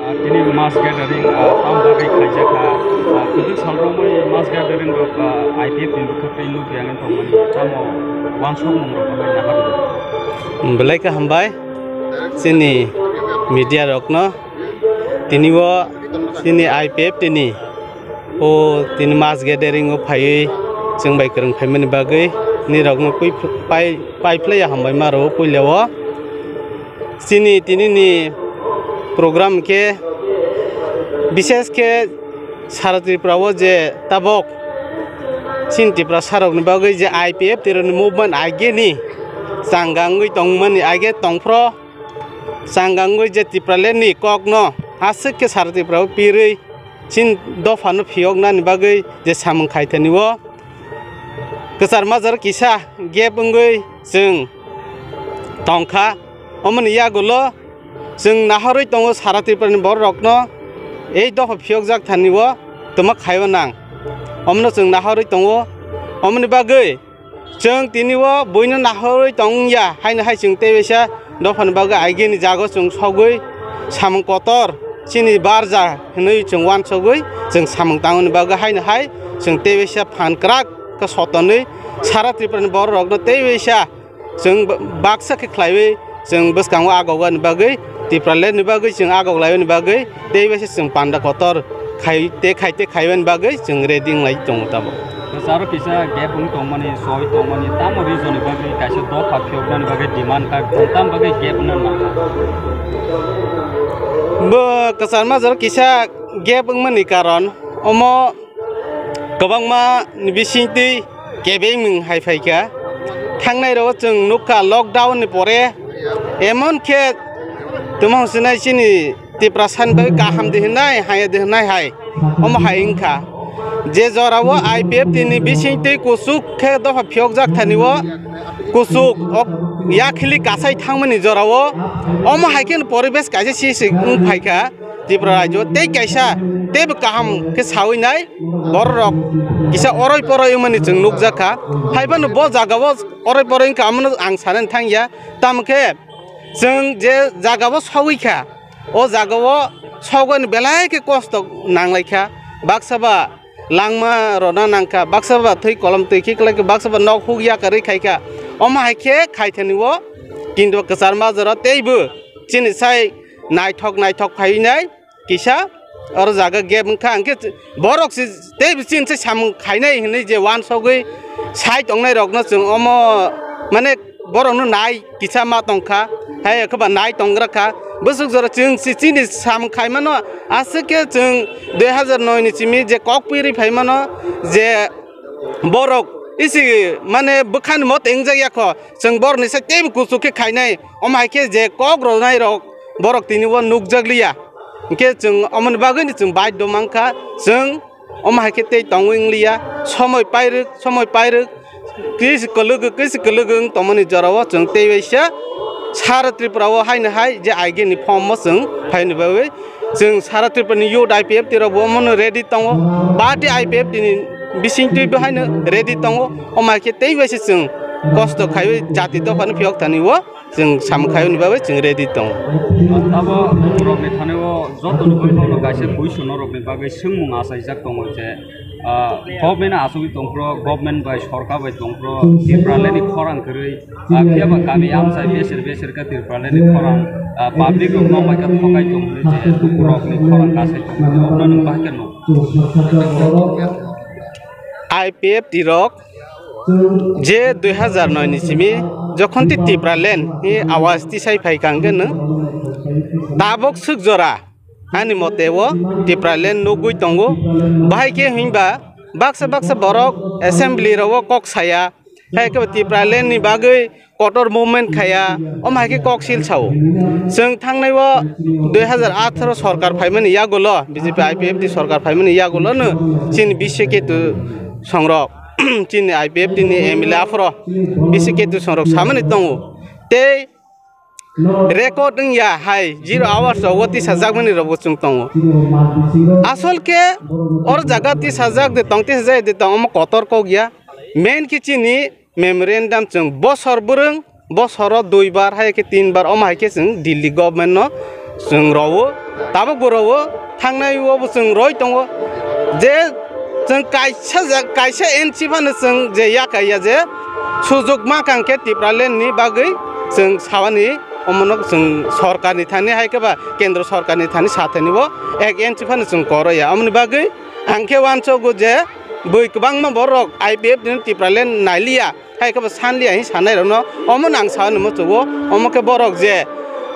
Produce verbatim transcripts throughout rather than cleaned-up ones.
Ah, tini mass gathering, ah, tam bagwi khaijak kha. Ah, kwthwk salrokmani mass gathering rok, ah, I P F ni bwkhak tei nuk yang tongmani tamo wansukmung rok bai nahar. Belai khe hambai chini media rokno, tini o chini I P F T ni o tini mass gathering o phaiwi chwng bai kwrwng phaimani bagwi nirokno pui-, pai-, paiphlaiya hambai ma rwo puila o. Chini tini ni program khe bishesh khe sara Tripura o je tabok chini Tiprasa rokni bagwi je I P F T rokni movement ageni changa wngwi tongmani age tongphro changa wngwi je Tipraland ni kokno aswk khe sara Tripura o pirwi chini dophano phiyoknani bagwi je samung khaithani o kwchar majaro kisa gap wngwi chwng tongkha. Omoni yagulo chwng nahorwi tongo sara Tripura ni borok rokno ei dopha phiyokjak thani o twma khaiwi nang. Omono chwng nahorwi tongo. Omoni bagwi chwng tini o buino nahorwi tongya haino hai chwng tei waisa dophani bagwi agini jago chwng sogwi samung kotor chini barja hinwi chwng wansogwi chwng samung tangmani bagwi haino hai chwng tei waisa phan kwrak khe sotonwi sara Tripura ni borok rokno tei waisa chwng ba-, baksa khe khlaiwi chwng bwskango agogani bagwi, Tipraland ni bagwi chwng agok laimani bagwi, tei bai se chwng panda kotor khai te khai te khaimani bagwi chwng ready wnglai tongo tabuk. Kwcharo kisa gap wng tongmani, soi tongmani, tamo region ni bagwi kaisa dopha phiyoknani bagwi demand kha, tongtam bagwi gap wngna nangkha. Bo kwchar majaro kisa gap wngmani karon omo kwbangma ni bisingtwi kebengmung hai phaikha. Thangnai rogo chwng nukha lockdown ni pore emon khe tamo hwnsinai chini Tiprasa ni bagwi kaham di hwnai, haya di hwnai hai. Omo hai wngkha je jorao I P F T ni bisingtwi kuchuk khe dopha phiyokjak thani o kuchuk ok yakhili kasai thangmani jorao omo hai khe poribesh kaisa sisi wng phaikha. Tripura rajyo tei kaisa teibo kaham khe sawi nai borok rok kisa oroi poroi wngmani chwng nukjak kha. Haiphano bo jaga o oroi poroi wngkha, amono ang sanani thang ya. Tamo khe chwng je jaga o sawi kha, o jaga o sogani belai khe kosto nanglai kha. Baksa ba langma rwna nangkha, baksa ba thwi kolom twi khiklai kha, baksa ba nok huk yakarwi khai kha. Omo hai khe khaithani o kintu kwchar majaro teibo chini sai naithok naithok khai nai kisa oro jaga gap wngkha, hwnkhe borok se teibo chini sai samung khainai hinwi je wansogwi sai tongnai rokno chwng omo mane borokno nai kisa ma tongkha, hai khe ba nai tongra kha. Bwswk jora chwng si chini samung khaimano aswk khe chwng dui hazar noi ni simi je kok piri phaimano je borok isi mane bwkhani mot wngjakya kho, chwng borokni sai teibo kuchuk khe khainai. Omo hai khe je kok rwnai rok borok tini o nukjak liya. Hwnkhe chwng omoni bagwino chwng baidho mankha, chwng omo hai khe tei tongwi wng liya. Somoi pairwk, somoi pairwk, kisi kwlwgwk, kisi kwlwgwk wng tongmani jorao chwng tei waisa sara Tripura o haino hai je agini form o chwng phaini bagwi chwng sara Tripura ni youth I P F T rok bo omono ready tongo, party I P F T ni bisingtwi bo haino ready tongo. Omo hai khe tei waisa chwng kosto khaiwi jati dophano phiyok thani o chwng samung khaiyoni bagwi chwng ready tongo. Abo borokni thani o joto ni bagwi bono kaisa question norokni bagwi swngmung achaijak tongo je, ah, government asugwi tongphro, government bai sorkar bai tongphro, Tipraland ni khorang kwrwi, ah, phiya ba kami amchai beser beser khe Tipraland ni khorang, ah, public rok nokbai khe thokai tongphro je borokni khorang kasai tongphro, obono nwng bahai khe nuk. I P F T rok je dui hazar noi ni simi jokhon tei Tipraland ni awaz tisai phai kha hwnkhe no tabok swk jora ani mote o Tipraland nugwi tongo. Bahai khe hinba baksa baksa borok assembly rogo kok saya, hai khe Tipraland ni bagwi kotor movement khaya, omo hai khe kok sil sao. Chwng thangnai o dui hazar atharo sorkar phaimani yagulo, B J P I P F T sorkar phaimani yagulo no chini Biswa Ketu songrok, chini I P F T ni M L A aphro Biswa Ketu songrok samani tongo. Tei record wngya hai zero hours rogo tisajakmani rokbo chwng tongo. Asol khe or jaga tisajak de tong, tisajak de tong, omo kotor kok ya. Main khe chini memorandum chwng bosor bwrwng, bosoro dui bar hai khe tin bar omo hai khe chwng Delhi government no chwng rowo, tabuk bo rowo, thangnai o bo chwng roi tongo je chwng kaisa ja-, kaisa N C phano chwng je yakaiya je sujuk ma kang khe Tipraland ni bagwi chwng sawani omono chwng sorkar ni thani hai khe ba kendro sorkar ni thani sathani bo ek N C phano chwng koroya. Omoni bagwi ang khe uansogo je bui kwbangma borok I P F ni Tipraland nailiya. Hai khe bo sanliya hwnwi sanai rokno omo nang sao ni muchungo, omo khe borok je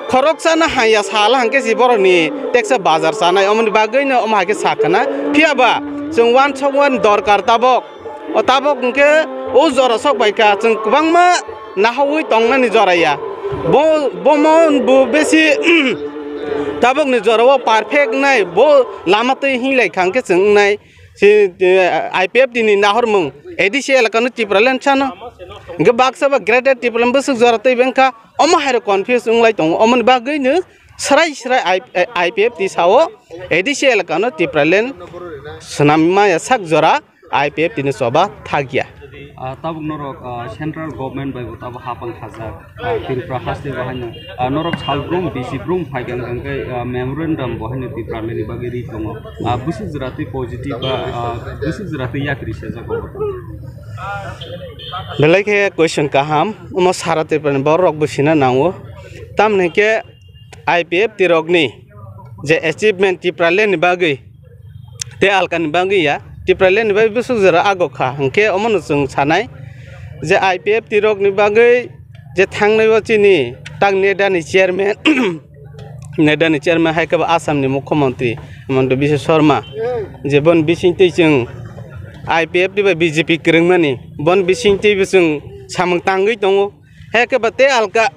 khoroksa no hanya sal hwnkhe si borok ni teksa bazar chanai, omo ni bagwi no omo hai khe sa khna. Phiya ba chwng uansuk uan dorkar tabok, o tabok hwnkhe o jora sok bai kha, chwng kwbangma nahawi tong nani jora ya. Bo, bo mo bo besi tabok ni jora o perfect nai, bo lama twi hinglai kha hwnkhe chwng wngnai. Si, eh, I P F T ni nahormung A D C elaka no Tipraland sano. Hingke baksa ba Greater Tipraland bwswk jora twi bengkha, omo hai rok confuse wng lai tongo. Omo ni bagwi no srai srai I-, eh, I P F T sao A D C elaka no Tipraland swnam maya sak jora I P F T ni choba thakya. Ah, tabuk norok, ah, central government bai bo tabuk hapang khajak. Ah, Tripura haste bo haino, ah, norok sal brum, bisi brum phai kang kang khe, ah, memorandum bo haino Tipraland ni bagwi ri tongo. Ah, bwswk jora twi positive ba, ah, bwswk jora twi yakri sejak bo. Belai khe question kaham, omo sara Tripura ni borok rok bo sina nango. Tamni khe I P F T rok ni je achievement Tipraland ni bagwi, tei alkani bagwi ya, Tipraland ni bagwi bwswk jora ago kha, hwnkhe omono chwng sanai je I P F T rokni bagwi je thangnai o chini tak NEDA ni chairman, NEDA ni chairman hai khe bo Assam ni mukhyamantri Himanta Biswa Sarma, je boni bisingtwi chwng I P F T bai B J P kwrwngmani, boni bisingtwi bo chwng samung tangwi tongo, hai khe bo tei alka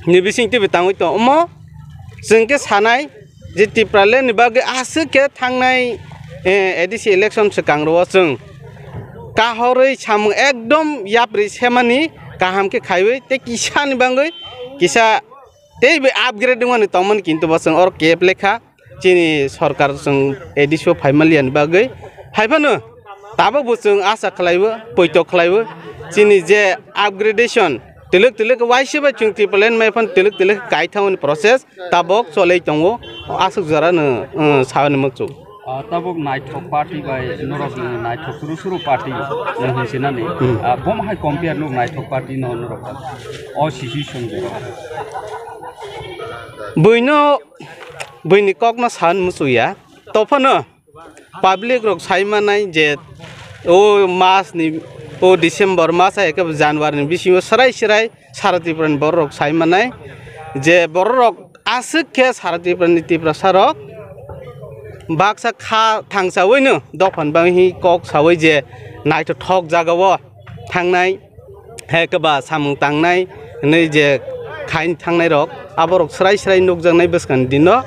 ni bisingtwi bo tangwi tongo. Omo chwng khe sanai, je Tipraland ni bagwi aswk khe thangnai, eh, A D C election swkang ro o chwng kahorwi samung ekdom yapri semani kaham khe khaiwi tei kisa ni bagwi kisa tei bai upgrade wngmani tongmani, kintu bo chwng oro kep lekha chini sorkar chwng A D C o phaimaliya ni bagwi hai phano tabuk bo chwng asa khlaiwi, poito khlaiwi chini je upgradation twlwk twlwk waisa bai chwng Tipraland mai phano twlwk twlwk kaithangmani process tabok cholai tongo, aswk jora no, uh, sauni muchung. Ah, tabok naithok party bai norok ni naithok suru suru party no hinsinani. Hmm. Ah, bom hai compare no naithok party no norok o situation jora. Buino, buini kok no san muchuya. Tophano public rok sai manai je o mas ni, o December mas hai khe January ni bisingo srai srai sara Tripura ni borok rok sai manai je borok rok aswk khe sara Tripura ni Tiprasa rok baksa kha thangsawi no dophani bagwi hi kok sawi je naithothok jaga o thangnai, hai khe ba samung tangnai hinwi je khaini thangnai rok, aborok srai srai nukjaknai bwskangni dino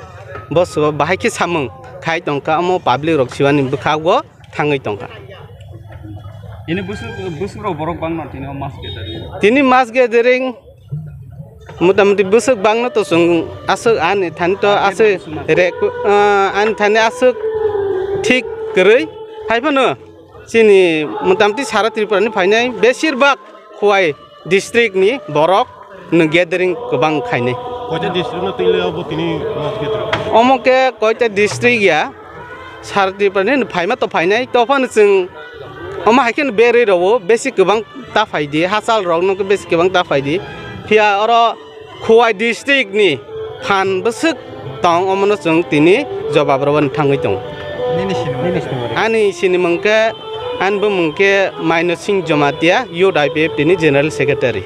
bo bahai khe samung khai tongkha, omo public rok siwani bwkhago thangwi tongkha. Ini bwswk, bwswk rok borok bangma tini o mass gathering? Tini mass gathering motamuti bwswk bangno to chwng aswk ani thani to aswk rek, ah, ani thani aswk thik kwrwi. Hai phano chini motamuti sara Tripura ni phainai besir bak Khowai district ni borok no gathering kwbang khainai. Koita district no twi le obo tini mass gathering? Omo khe koita district ya, sara Tripura ni phaima to phainai, to phano chwng omo hai khe berwi rwo besi kwbang ta phai di, hachal rok no besi kwbang ta phai di. Phiya oro Khowai district ni phan bwswk tong, omono chwng tini jobab rwna thangwi tongo. Nini sinimung? Ani sinimung khe, ani bumung khe Maino Singh Jamatia, Youth I P F T ni General Secretary.